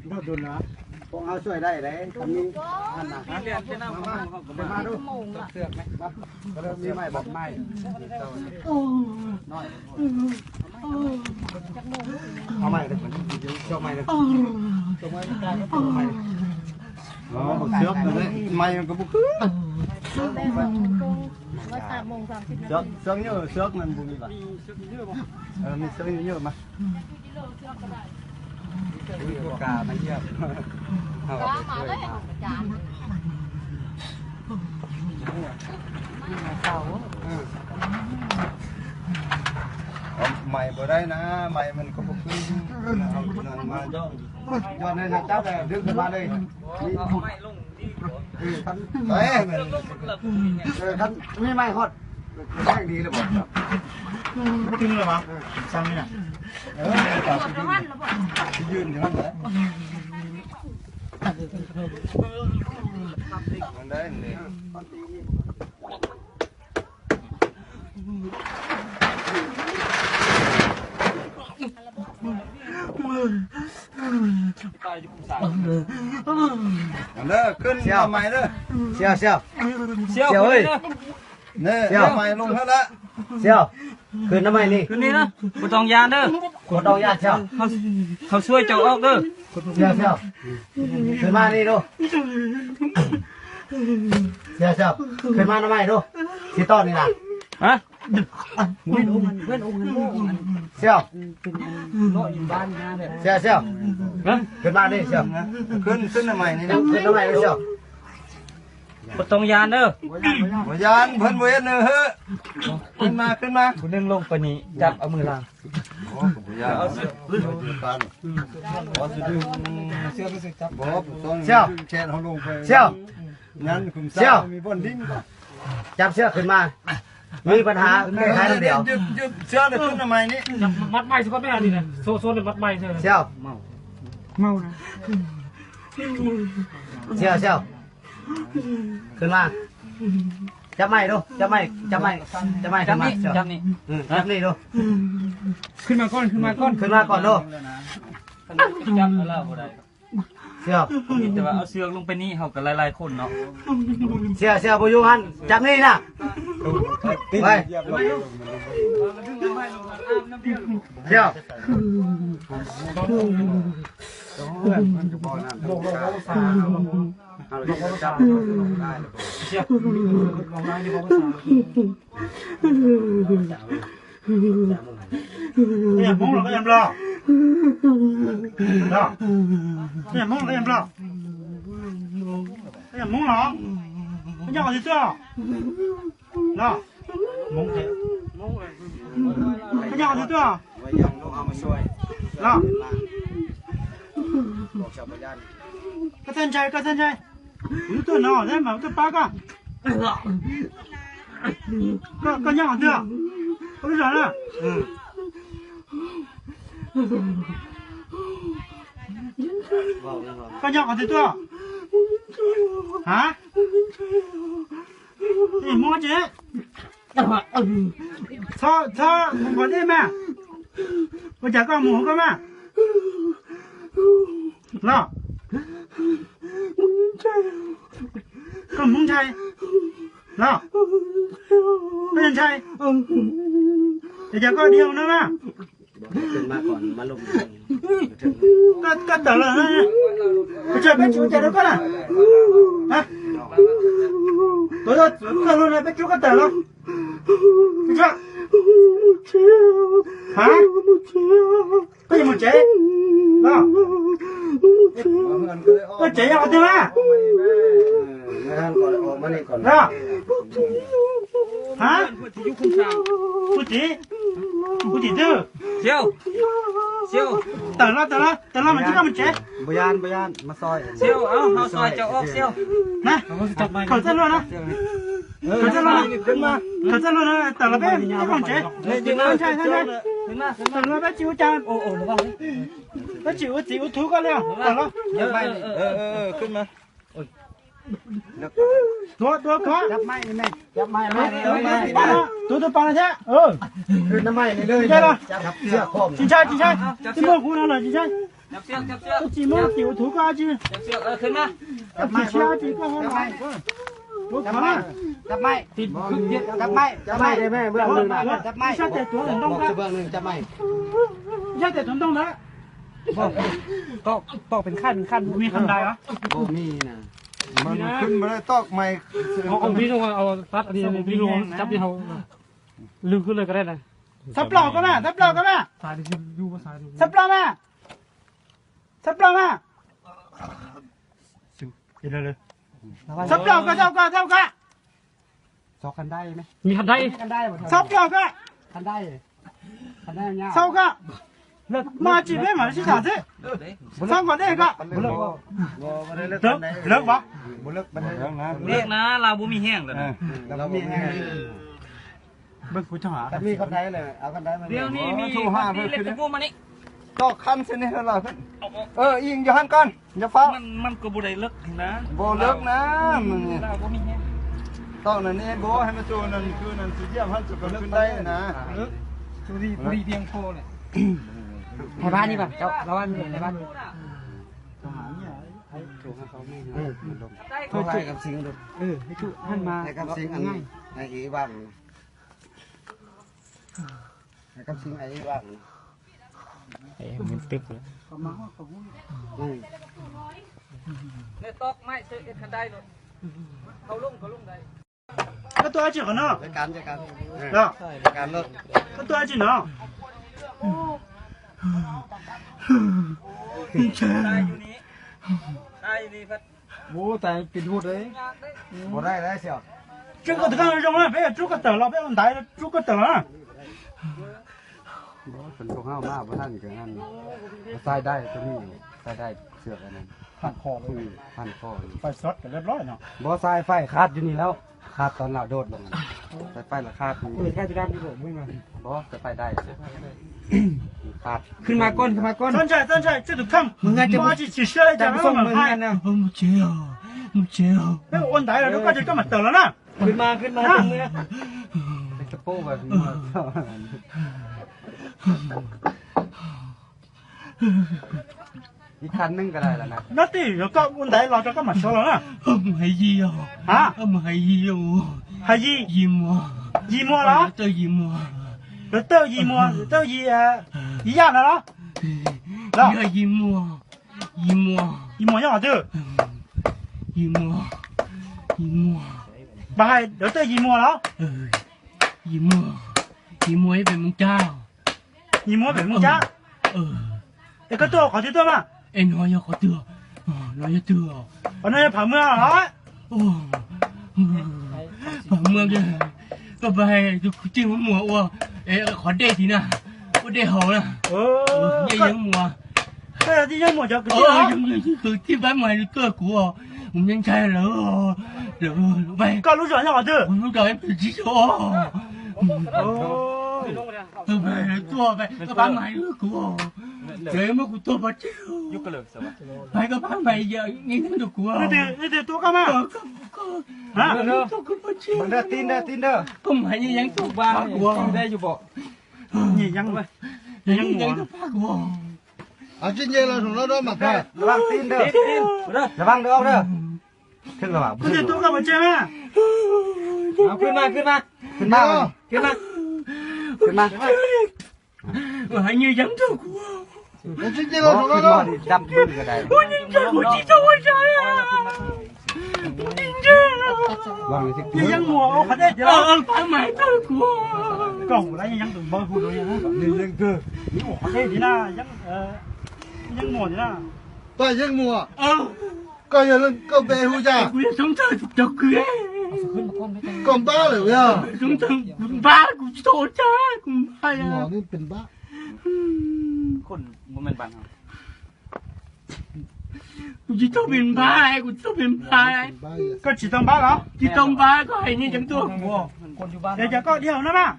Nrog tus no, pom ao tsuav dai dai, tau mi, ăn na. Peb ma rau. Peb ma rau, mi mai bom mai. Au mai, coj mai, coj mai. Nó xước rồi đấy, mai có bút. Xước, xước nhớ, xước mình bù đi vào. Ờ, mình xước nhớ mà. Ui, có cà mà nhiều. Có mà đấy, không có cà. Ơ, mày vào đây nè, mày mình có một cái, mà cho nên là chắc là đứa cái ba đây. Đấy, mình, ờ, thằng, mi mày hót. Cái này đi là bỏ. Có tin rồi mà. Sang đây nè. Ờ, cái duyên thì lắm đấy. Đấy, này. Thằng đó, khuyên Xiao. Mày đó. Xiao, Xiao. Xiao, Xiao ơi. Nè, Xiao. Mày luôn hết á. Xiao. Khuyên nó mày đi. Khuyên đi đó. Có trong nhà đó. Có trong nhà Xiao. Hao, hao xuôi chậu ốc đó. Xiao, Xiao. Khuyên ma đi đâu. Xiao, Xiao. Khuyên ma nó mày đâu. Chỉ to đi nào. Hả? Xiao. Xiao, Xiao. Hả? Khuyên ma đi, Xiao. Khuyên, khuyên nó mày đi, Xiao. Có trong nhà đó. Có nhà, vẫn mới nữa hả? Khuyên ma, khuyên ma. Khuyên lên lông có nhị, chặt ở mười lăm. Xiao. Xiao. Xiao. Cab xiab khwv mas, mi pab hab, hab ntiav. Xiab, xiab, xiab, khwv mas, cab maj lug, cab maj, cab maj, cab maj, cab maj, cab li lug. Khwv mas kom, khwv mas kom, khwv mas kom lug. Xiab, xiab, puas yug hab, cab li na. Xiab. Koj yog Hmoob los koj yog Nplog? Los, koj yog Hmoob los koj yog Nplog? Koj yog Hmoob los? Koj nyob qhov twg tuaj? Los, Hmoob thiab. Koj nyob qhov twg tuaj? Los, koj txhob ntshai, koj txhob ntshai. Kuv twb tuaj no thiab mas kuv twb pab koj. Koj, koj nyob qhov twg? Koj lub zos na. Koj nyob qhov twg tuaj? Hab? Hmoob tsis, txhob, txhob mus qhov twg mas. Ua cas koj mus koj mas? Los, koj Hmoob ntshai los? Koj ntshai? Es cas koj dhia no na? Koj, koj tawm los na. Pes tsawg peb tsis ua cas rau koj na. Tuav koj lug na, peb tsuab koj tawm los. Pes tsawg? Hab? Koj yuav mus tsev los? Koj tsev nyob qhov twg mas? Los? Hab? Kuv txiv, kuv txiv twg? Tawm los, tawm los, tawm los mas tsis koj mus tsev. Na, khawm txaj luaj na. Khawm txaj luaj na. Khawm txaj luaj na, tawm los peb, peb mus tsev. Ntshai, ntshai, ntshai. Tawm los peb tsis ua cas. Peb tsis ua txiv ua tub koj li. Tawm los. Tuav, tuav, tuav. Tuav tus pas no thiab. Tsis ntshai, tsis ntshai. Twb muaj kuv no los tsis ntshai. Koj tsis muaj tim ua thuv koj dab tsi. Koj tsis siab dab tsi koj ho los. Tuav qhov na. Ib sab tes tuav ntoo na. Ib sab tes tuav ntoo na. Toj, toj pes khaj, pes khaj, me khaj dais os. Toj mas, tij lug kub lawm ko dab na. Txhob plaub koj na, txhob plaub koj na. Txhob plaub na. Txhob plaub na. Txhob plaub koj, txhob koj, txhob koj. Me khaj dais. Txhob plaub koj. Txhob koj. Mas tsis peb mam li sib tham xwb. Txhob nkaus dej koj. Lawv pov. Lawv na, lawv ua me heej lawm. Tiv ni mi tiv li tus muaj ma ni. Toj khab xwb ne los. Ib yog hab koj, yog fab. Npaum lawv na, toj na ne npaum hab mas tsuas nws kwv nws tsis yam hab tsuas kom kwv dai na. Hais pab ni mas, hais pab ni, hais pab ni. Hais Kam Xeeb, hais Kam Xeeb, hais Kam Xeeb, hais Kam Xeeb, hais Kam Xeeb. Koj tuaj dab tsi qhov no? Koj tuaj dab tsi no? Tsuj koj tawm na, peb rub koj tawm los, peb ua ntaiv rub koj tawm los na. Npov xais faij khab yus ni lawm, khab tod lawm dod loo, xais faij lawm khab. Npov xais faij dais, khab. Txhob ntshai, txhob ntshai, tsuj tus kheej. Mus tsev, mus tsev. Peb ua ntaiv los rub koj ces koj mam tawm los na. Ib khab neeb ko dais los na. Nyob twj ywm koj ua ntaiv los rau koj mam sawv los na. Mus hais Yis os. Mus hais Yis os. Hais Yis? Yis Muas. Yis Muas los? Yis Muas. Lawv tawj Yis Muas, lawv tawj Yis, Yis Yaj no los? Yog Yis Muas. Yis Muas. Yis Muas nyob qhov twg? Yis Muas. Yis Muas. Npaj hais lawv tawj Yis Muas los? Yis Muas, Yis Muas ib pem Moos Cab. Yis Muas pem Moos Cab. Es koj tuaj qhov twg tuaj mas? Es no yog qhov twg? No yog twg? Qhov no yog Phav Muas los? Phav Muas, koj pais tus kwv tij Muas ua qhov dej tid na, ua dej haus na. Yeej Yeeb Muas. Koj yog tij Yeeb Muas cov kwv tij los? Kwv tij Pab Muas tuaj kuv, kuv ntshai ntshai lawv, lawv. Koj lub zos nyob qhov twg? Kuv lub zos tsis so. Tuaj, Pab Muas tuaj kuv, lawv muab kuv tua pov tseg. Pab, koj pab mas yog Yeeb Yeeb rau kuv. Leej twg tua koj mas? Koj mas Yeeb Yeeb tua pab kuv. Yeeb Yeeb tua pab kuv. Leej twg tua koj pov tseg mas? Khwv mas, khwv mas, khwv mas, khwv mas. Yeej Yeeb tua kuv. Yeej Yeeb tua kuv tsis tau ua cas. Yeej Yeeb Muas ua qhov dej tiag los? Pab mas tua kuv. Koj hu lawv Yeej Yeeb tus npawb hu rau Yeej Yeeb ua qhov dej tiag na, Yeej Muas tiag na. Pab Yeej Muas, koj yog leej, koj npe hu cas? Kuv yog Soob Ntxawg tus cov kwv. Koj npab lawm yog? Soob Ntxawg, kuv npab, kuv tsis tau ua cas, kuv npab. Kuv tsis tau pem npab, kuv tsis tau pem npab. Koj tsis tau npab los? Tsis tau npab, koj hais Yeej Yeeb tuaj kuv. Es cas koj dhia hauv no mas?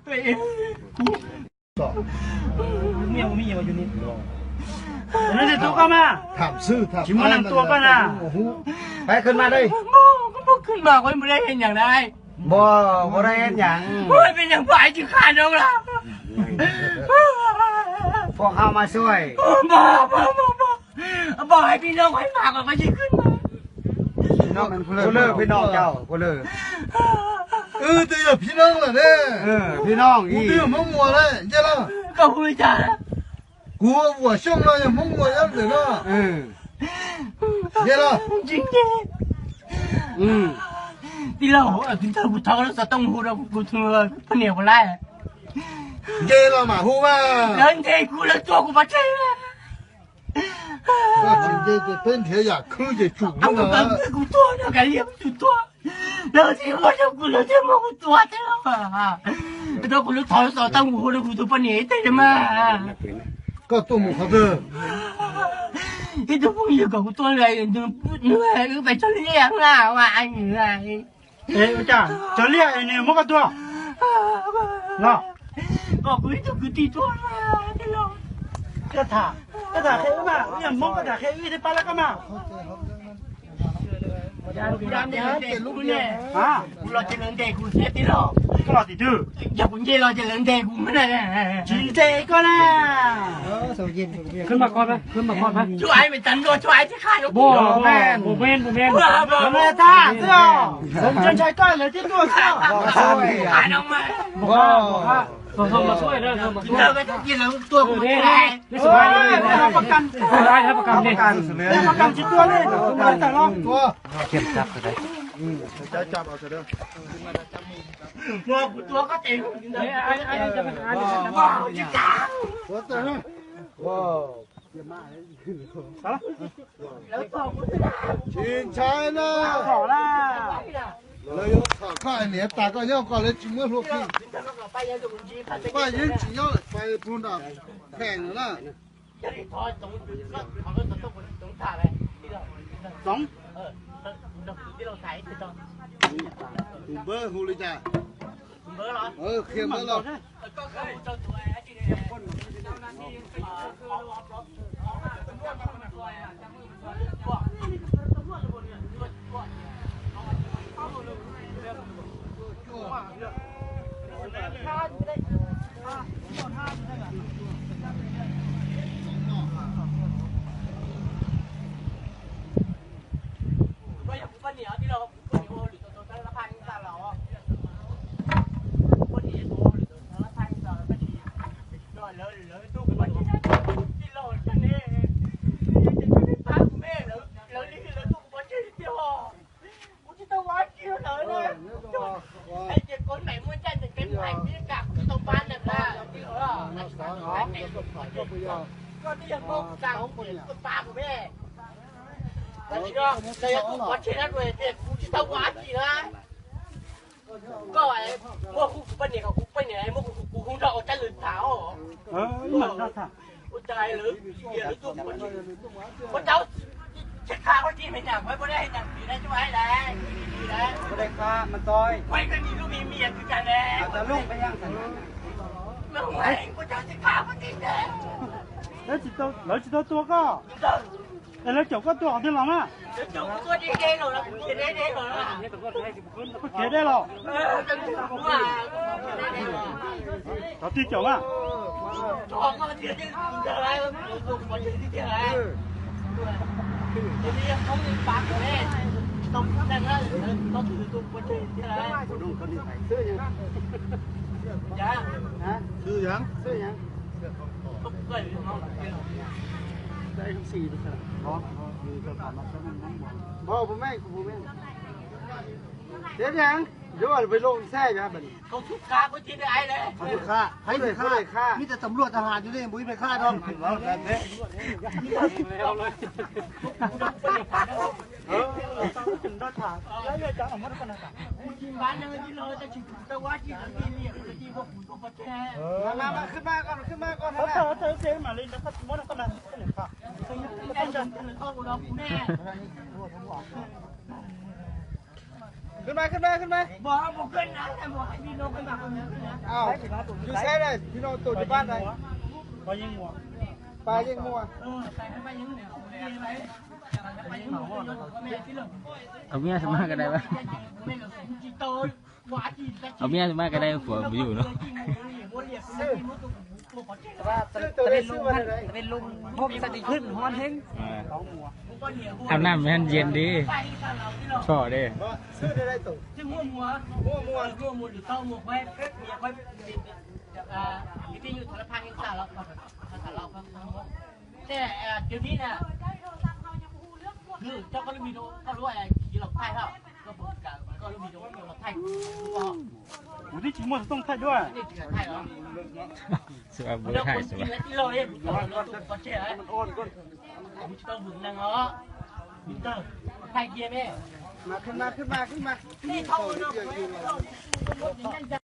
Leej twg tua koj mas? Tsis muaj neeg tua koj na. Pab, khwv mas dej. ขึ้นมาก็ไม่ได้เห็นอย่างใด บ่ บ่ได้เห็นหยัง ไม่เป็นอย่างไรที่ข้าน้องล่ะ พวกเฮามาช่วย บ่ บ่ บ่ บ่ บ่ให้พี่น้องข้อยมาก่อนข้อยสิขึ้นมา พี่น้อง พวกเลิก พี่น้องเจ้า พวกเลิก เออ แต่อย่าพี่น้องล่ะเด้อ เออ พี่น้อง กู อี เตี้ยมะม่วงแล้ว เจ้าล่ะ ก็คุยจ้า กูหัวช่วงเราอย่างพวกหัวย่ำเสือก็ เออ เดี๋ยวเหรอ จริงจริง อืม ที่เราเออถึงเธอกูท้องแล้วจะต้องหูเรากูเธอพะเหนียวกันได้ เดี๋ยวเราหมาหูว่า แล้วเทกูแล้วตัวกูมาเท ก็จริงเจ๊จะเป็นเทียอยากคือจะจุก เอา นั่น กู นะ กูตัวเนี่ยกันเรียกกูตัว แล้วที่ว่าจะกูแล้วที่มึงกูตัวเท่าไหร่ แล้วกูรู้ถอยสองตั้งกูแล้วกูตัวปะเนี่ยเต็มมา ก็ตัวหมูเขาเด้อ ที่ตัวพวกอยู่กับกูตัวเลยเหนื่อยเหนื่อยไปจนเรียกหน้าว่าไอ้เหนื่อย เอ้ยจ้า เจ้าเรียกไอ้นี่มันก็ตัว เนาะ ก็กูจะกูตีตัวมาตลอด ก็ถ่า ก็ถ่าใครมาเนี่ยมันก็ถ่าใครได้ปะแล้วก็มา กูรอเจริญเดชกูเนี่ย ฮะ กูรอเจริญเดชกูเสียทีหรอก ก็รอติดดื้อ อย่าผมเจรอเจริญเดชกูไม่ได้ จินเจก็นะ ขึ้นมาก่อนไหม ขึ้นมาก่อนไหม ช่วยไอ้ไม่ตันรอช่วยไอ้ที่ข้า บ่ บ่แม่น บ่แม่น บ่แม่น บ่แม่นท่าเจ้า ผมเชิญชายก้อนเลยที่ตัวเจ้า อ่านออกมา บอกว่า บอกว่า ส่งส่งมาช่วยนะส่งมาช่วย เราไม่ต้องกินแล้วตัวกูไม่ได้ ไม่สบายดี เออ เราประกัน ได้รับประกันเนี่ย รับประกันชิ้นตัวเลย ตัวแต่ละตัว เข้มจับก็ได้ เจ้าจับเอาเถอะเด้อ ตัวกูตัวก็เต็ม เอ้ย ไอ้ไอ้ไอ้จะไปหา ว้าว ว้าว ชินชัยนะ ขอละ เรายกข่าวข้าไอ้เหนียตายก็ย่อก่อนเลยจริงเมื่อพวกพี่ป้ายืนจริงย่อไปพูนดอกแข่งนะ สอง เบอร์ฮูเลยจ้ะ เออ เคลียร์เบอร์แล้ว Kuv tsis tau ua tsi rau lawv na. Es ces koj mem muaj ncaj ncees peb mus hais tib kam kuv tsis tau pab lawv na. Koj twb yog koj kam koj pab kuv me. Tab sis no lawv yuav tuaj pov tseg na, ces kuv tsis tau ua tsi na. Koj muab hu kuv poj niam kom kuv poj niam muab kuv hu nrog ua rab lwm tham os. Ua cas lawv, lawv tuaj pov tseg, ua cas tsis qha koj tsis me nyuam, koj puas dej nyuam txiv na, tsis ua li lawm, ua li lawm. Ua li koj me ntxhais, ua li koj me lub me me kwv cas ne. Ua cas tsis qha koj tsis me. Lawv tsis tau tua koj. Es lawv caum koj tua qhov twg los na? Koj khiav deb los? Qhov twg caum na? Xwb yam. Npog puas meej, kuv puas meej. Teb yam, yuav peb lub xaj yog peb. Qhov twg qha, qhov twg qha, mib tas tam luaj tas has yus li npug ib peb qha rau. Khwv mas, khwv mas, khwv mas. Yus saib na, yus no tus yus pab ntawd. Pab yeej muaj. Au miaj mas ka dai, au miaj mas ka dai kuv mus yus no. Ab nam han yees di, tso di. Kuv twb tsis muaj xov tooj thaij duab. Xwb, thaij xwb.